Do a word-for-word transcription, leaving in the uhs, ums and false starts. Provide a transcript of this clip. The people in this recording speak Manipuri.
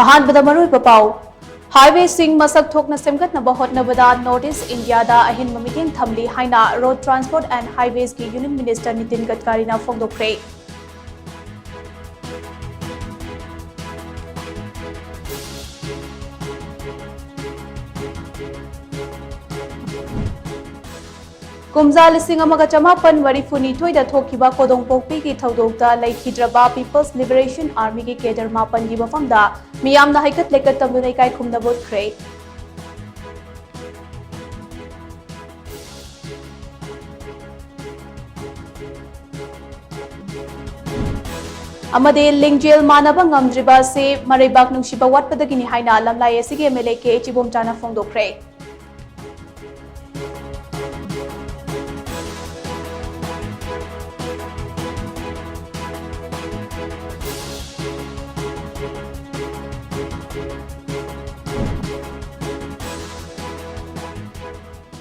ꯑꯍꯥꯟꯕꯗ ꯃꯔꯨꯑꯣꯏꯕ ꯄꯥꯎ꯫ ꯍꯥꯏꯋꯦꯁꯤꯡ ꯃꯁꯛ ꯊꯣꯛꯅ ꯁꯦꯝꯒꯠꯅꯕ ꯍꯣꯠꯅꯕꯗ North East Indiaꯗ ꯑꯍꯦꯟꯕ ꯃꯤꯠꯌꯦꯡ ꯊꯝꯂꯤ ꯍꯥꯏꯅ Road Transport and Highwaysꯀꯤ Union Minister Nitin ꯒꯗꯀꯥꯔꯤꯅ ꯐꯣꯡꯗꯣꯛꯈ꯭ꯔꯦ꯫ ꯀꯨꯝꯖꯥ ꯂꯤꯁꯤꯡ ꯑꯃꯒ ꯆꯃꯥꯄꯟ ꯃꯔꯤꯐꯨ ꯅꯤꯊꯣꯏꯗ ꯊꯣꯛꯈꯤꯕ ꯀꯣꯗꯣꯡꯄꯣꯛꯄꯤꯒꯤ ꯊꯧꯗꯣꯛꯇ ꯂꯩꯈꯤꯗ꯭ꯔꯕ People's Liberation Armyꯒꯤ cadre ꯃꯥꯄꯟꯒꯤ ꯃꯐꯝꯗ ꯃꯤꯌꯥꯝꯅ ꯍꯩꯀꯠ ꯂꯩꯀꯠ ꯇꯝꯗꯨꯅ ꯏꯀꯥꯏ ꯈꯨꯝꯅꯕ ꯎꯠꯈ꯭ꯔꯦ꯫ ꯑꯃꯗꯤ ꯂꯤꯡꯖꯦꯜ ꯃꯥꯟꯅꯕ ꯉꯝꯗ꯭ꯔꯤꯕ ꯑꯁꯤ ꯃꯔꯩꯕꯥꯛ ꯅꯨꯡꯁꯤꯕ ꯋꯥꯠꯄꯗꯒꯤꯅꯤ ꯍꯥꯏꯅ ꯂꯝꯂꯥꯏ ꯑꯁꯤꯒꯤ MLA ꯀꯦ ꯏꯕꯣꯝꯆꯥꯅ ꯐꯣꯡꯗꯣꯛꯈ꯭ꯔꯦ꯫